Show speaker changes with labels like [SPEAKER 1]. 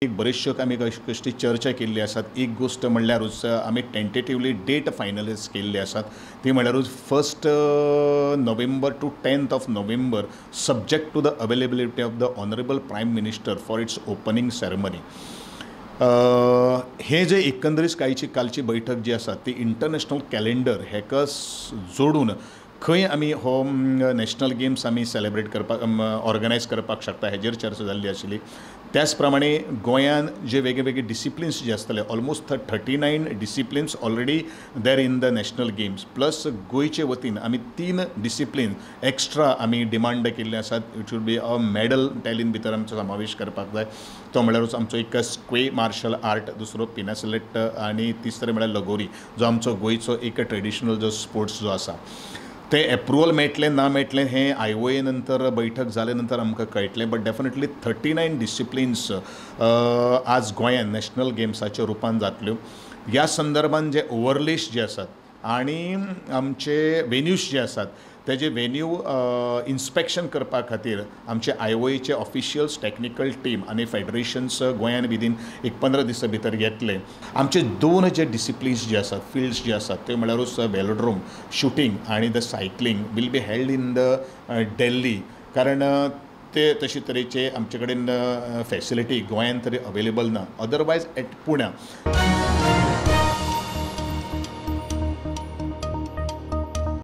[SPEAKER 1] एक बऱ्योचश्यो आमी गोश्टी चर्चा केल्ली आसात. एक गोश्ट म्हणल्यारूच आमी टेंटेटिवली डेट फायनलायज केल्ली आसात, ती म्हणल्यारूच 1 November to 10th of November, subject to the availability of the honourable prime minister for its opening ceremony. हे जे एकंदरीत कालची कालची बैठक जी आसा ती इंटरनॅशनल कॅलेंडर हेका जोडून खंय आमी हो नॅशनल गेम्स आमी सेलेब्रेट करपाक, ऑर्गनायज करपाक शकता हेजेर चर्चा जाल्ली आशिल्ली. त्याच प्रमाणे गोंयान जे वेगळे वेगळे डिसिप्लिन्स जे आसतले, almost 39 disciplines already there in the national games, plus गोंयचे वतीन आमी 3 डिसिप्लीन एक्स्ट्रा आमी डिमांड केल्ले आसात. It should be a medal Tallinn भितर आमचो समावेश करपाक जाय. तो म्हणल्यारूच आमचो एक स्क्वे मार्शल आर्ट, दुसरो पिनासलेट आनी तिसरो म्हळ्यार लगोरी, जो आमचो गोंयचो एक ट्रेडिशनल जो स्पोर्ट्स जो आसा. ते एप्रुवल मेळटलें ना मेळटलें हें आय ओ ए नंतर बैठक जाले नंतर आमकां कळटलें, बट डेफिनेटली 39 डिसिप्लिन्स आज गोंयान नॅशनल गेम्साच्या रुपान जातल्यो. ह्या संदर्भान जे ओवरलेस जे आसात आनी आमचे वेन्यूज जे आसात तेजे वेन्यू इन्स्पेक्शन करपा खातीर आमचे आय ओ एचे ऑफिशियल्स, टॅक्निकल टीम आनी फेडरेशन्स गोंयान विदीन एक 15 दिसां भितर येतले. आमचे 2 जे डिसिप्लिन्स जे आसात, फिल्ड्स जे आसात, ते म्हळ्यारूच वेलोड्रोम शुटींग आनी the cycling will be held in the Delhi, कारण ते तशे तरेचे आमचे कडेन फेसिलिटी गोंयान तरी अवेलेबल ना, अदरवायज एट पुण्या.